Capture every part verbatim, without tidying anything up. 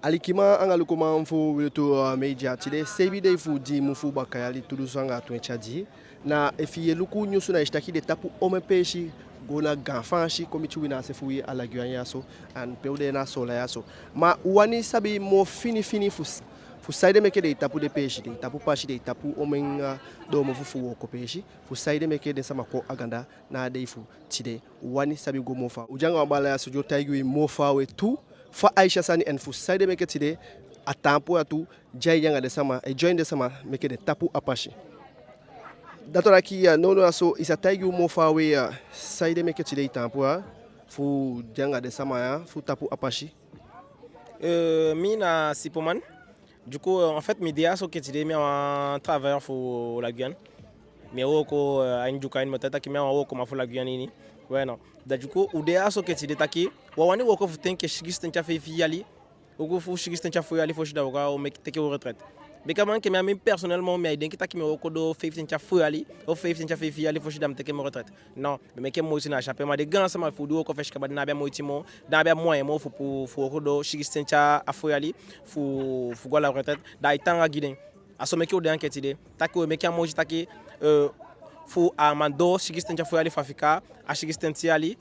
Alikiman anga lukuman fu Wi Lutu, uh, Media, tide seibin dei fu dii mun fu bakaa yali tu dunsu anga twenti a dii. Na efu i e luku nyunsu na i si taki den tapu omen peesi go na Gaan Faansi kon miti wi na a se fu wi a La Guyane ya so, and pe u de na Soolan ya so. Ma u wani sabi moo finifini fu s-, fu saide meke den e tapu den peesi, den e tapu pasi, den e tapu omen, uh, doomofu fu wooko peesi, fu saide meke den sama kon a ganda na a dei fu tide. U wani sabi go moo faa. U de anga wan baala ya so di o taigi wi moo faawe tu fa ai si a sani, en fu saide meke tide a taampu ya tu, di ai de anga den sama, e join den sama meke den tapu a pasi. Dati o taki ya, nownow ya so i sa taigi u moo faawe ya saide meke tide i taampu ya fu de anga den sama ya fu tapu a pasi. Euh, mi na Sipoman. Du coup, euh, en fait, mi de ya so enke tide, mi a wan travailleur fu La Guyane. Mi e wooko, euh, a ini Ndyuka ini, mi o taki mi a wan wookoman fu La Guyane ini. Ouais, non. Da du coup, u de ya so enke tide taki, u á wani wooko fu te enke sigisitenti a feifi yali, wooko fu sigisitenti a fo yali fosi da u o meke teke u retraite. Bika man enke mi, a mi personnellement, mi á e denki taki mi o wooko doo feifitenti a fo yali, ofu feifitenti a feifi yali fosi da mi teke mi retraite. Non, mi e meke moiti na a si ape, ma den gaan sama fu u di wooko fesi kaba, den ná abi a moiti moo, den ná abi a moyen moo fu, fu, fu wooko doo sigisitenti a fo yali fu, fu go a la retraite, da ai taanga gi den. A so meke u de ya enke tide, taki u e meke a moiti taki, euh, fu a man doo sigisitenti a fo yali fu a fika a sigisitenti yali,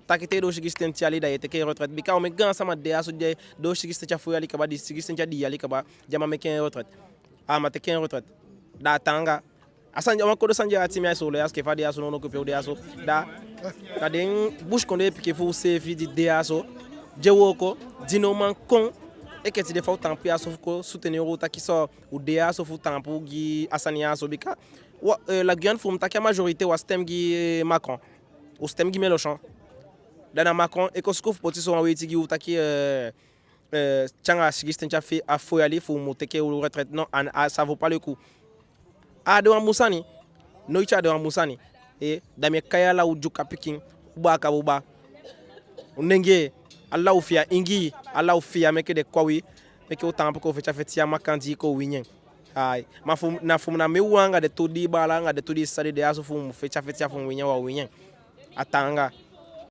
taki te i doo sigisitenti yali da i e teke retraite. Bika omen gaan sama de ya so di e doo sigisitenti a fo yali kaba, di sigisitenti a dii yali kaba, di á man meke en retraite. Á man teke en retraite. Da a taanga. A sani, a wan kodo sani di a ati mi a Soolan ya so enke fa a de ya so nownow, enke pe u de ya so. Da, da den busikondee pikin fu u seefi di de ya so, di e wooko, di no man kon enke tide fa u taampu ya so fu kon soutenir u, taki so u de ya so fu taampu gi a sani ya so. Bika, wa, euh, La Guyane fu u, mi taki a majorité, u á stem gi, euh, Macron. U stem gi Mélenchon. Da na Macron e kon suku fu poti so wan weiti gi u taki, euh, euh, te anga sigisitenti a fo, a fo yali fu u mu teke u retraite. Non, a, a, ça vaut pas le coup. A á de wan bun sani. Noiti a á de wan bun sani. Eh, da mi e kai ala u Ndyuka pikin, u baaka buba, u nengee, ala u fiya Ingii, ala u fiya, meke den kon a wi, meke u taampu kon feti a feti ya makandii kon wini en. Ai, ma fu, na fu, na mi wan anga den tu dii baala anga den tu dii sisa di de ya so fu u mu feti a feti ya fu u wini en, u á wini en. A taanga.